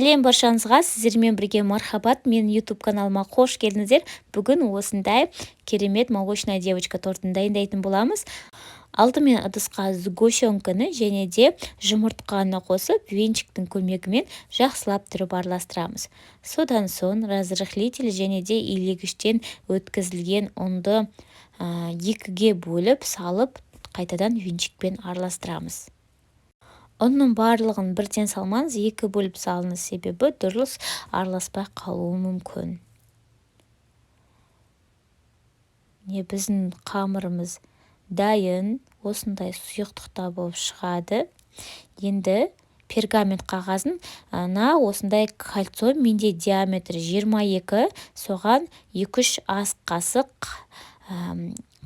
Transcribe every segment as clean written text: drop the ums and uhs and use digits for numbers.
Сәлем баршаңызға! Сіздермен бірге Мархабат. Менің YouTube каналыма қош келдіңіздер! Бүгін осындай керемет молочная девочка тортын дайындайтын боламыз. Алдымен ыдысқа сгущенканы және де жұмыртқаны қосып, венчиктің көмегімен жақсылап тұрып араластырамыз. Содан соң разрыхлитель және де илегіштен өткізілген ұнды екіге бөліп салып, қайтадан венчикпен араластырамыз. Ұнның барлығын бірден салмаңыз, екі бөліп салыңыз, себебі дұрыс араласпай қалуы мүмкін. Міне, біздің қамырымыз дайын, осындай сұйықтықта болып шығады. Енді пергамент қағазын на осындай кольцо, менде диаметрі 22, соған 2-3 ас қасық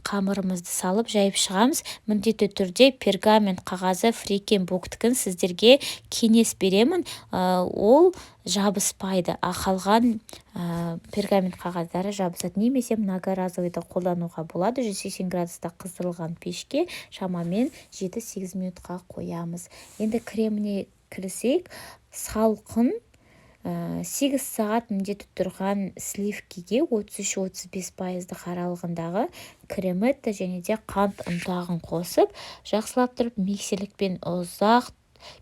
қамырымызды салып, жайып шығамыз. Міндетті түрде пергамент қағазы Фрекен Боктікін сіздерге кеңес беремін, ол жабыспайды, а қалған пергамент қағаздары жабысады. Немесе многоразовыйды қолдануға болады. 180 градуста қыздырылған пешке шамамен 7-8 минутқа қоямыз. Енді креміне кірісейік. Салқын, 8 сағат міндетті тұрған сливкиге 33-35 пайыздық аралығындағы креметті және де қант ұнтағын қосып, жақсылап тұрып миксерлікпен ұзақ,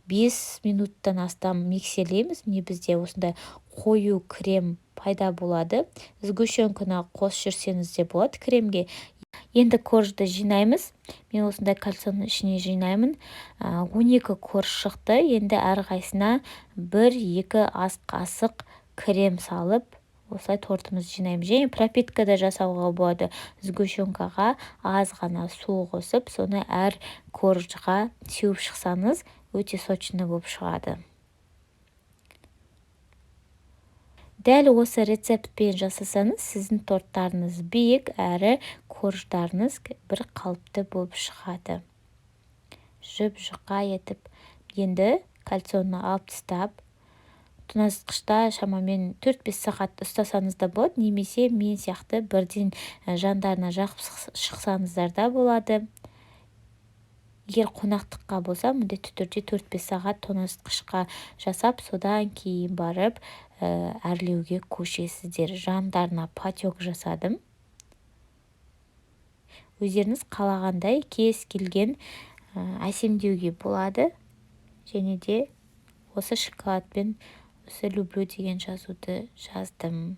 5 минуттан астам миксерлейміз. Міне, бізде осындай қою крем пайда болады. Сгущенканы қосып жүрсеңіз де болады кремге. Енді коржды жинаймыз. Мен осындай кольцоның ішіне жинаймын. 12 корж шықты. Енді әрқайсысына 1-2 ас қасық крем салып, осылай тортымызды жинаймыз. Және пропитка да жасауға болады: сгущенкаға аз ғана су қосып, соны әр коржға сеуіп шықсаңыз, өте сочный болып шығады. Дәл осы рецептпен жасасаңыз, сіздің торттарыңыз биік әрі корждарыңыз бір қалыпты болып шығады, жұп-жұқа етіп. Енді кольцоны алып тастап, тоңазытқышта шамамен 4-5 сағат ұстасаңыз да болады немесе мен сияқты бірден жандарына жағып шықсаңыздар да болады. Егер қонақтыққа болса, міндетті түрде 4-5 сағат тоңазытқышқа жасап, содан кейін барып әрлеуге көшесіздер. Жандарына потек жасадым. Өздеріңіз қалағандай кез келген әсемдеуге болады. Және де осы шоколадпен осы «люблю» деген жазуды жаздым.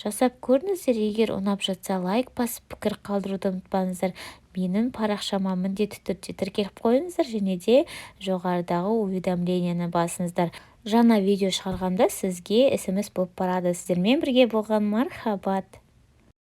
Жасап көріңіздер. Егер ұнап жатса, лайк басып, пікір қалдыруды ұмытпаңыздар. Менің парақшама міндетті түрде тіркеліп қойыңыздар және де жоғарыдағы уведомленияны басыңыздар. Жаңа видео шығарғанда сізге СМС болып барады. Сіздермен бірге болған Мархабат.